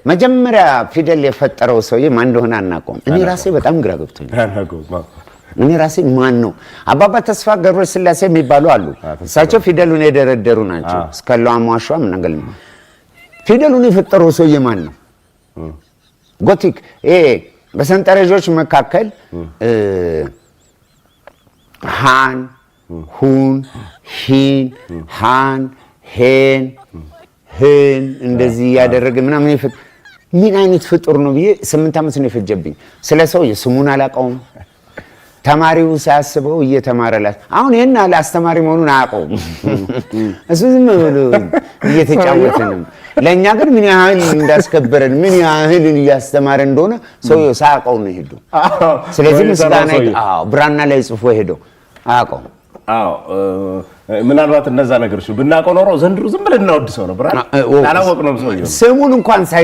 መጀመሪያ ፊደል የፈጠረው ሰውዬ ማን እንደሆነ አናውቀውም። እኔ ራሴ በጣም ግራ ገብቶኛል። እኔ ራሴ ማን ነው? አባባ ተስፋ ገብረ ስላሴ የሚባሉ አሉ። እሳቸው ፊደሉን የደረደሩ ናቸው። እስከ ሏሟሿ ምናገል ፊደሉን የፈጠረው ሰውዬ ማን ነው? Gothic ይሄ በሰንጠረዦች መካከል ሃን፣ ሁን፣ ሂን፣ ሃን፣ ሄን፣ ህን እንደዚህ እያደረገ ምናምን ምን አይነት ፍጡር ነው ብዬ 8 ዓመት ነው የፈጀብኝ። ስለ ሰውዬ ስሙን አላውቀውም። ተማሪው ሳያስበው እየተማረላት አሁን ይህን ያህል አስተማሪ መሆኑን አያውቀውም። እሱ ዝም ብሎ እየተጫወተ ነው። ለእኛ ግን ምን ያህል እንዳስከበረን፣ ምን ያህል እያስተማረ እንደሆነ ሰውየው ሳያውቀው ነው የሄደው። ስለዚህ ምስጋና፣ አዎ፣ ብራና ላይ ጽፎ ሄደው አያውቀውም። አዎ፣ ምናልባት እነዛ ነገሮች ብናውቀው ኖሮ ዘንድሮ ዝም ብለን እናወድሰው ነበር። አላወቅነውም ሰውዬው። ስሙን እንኳን ሳይ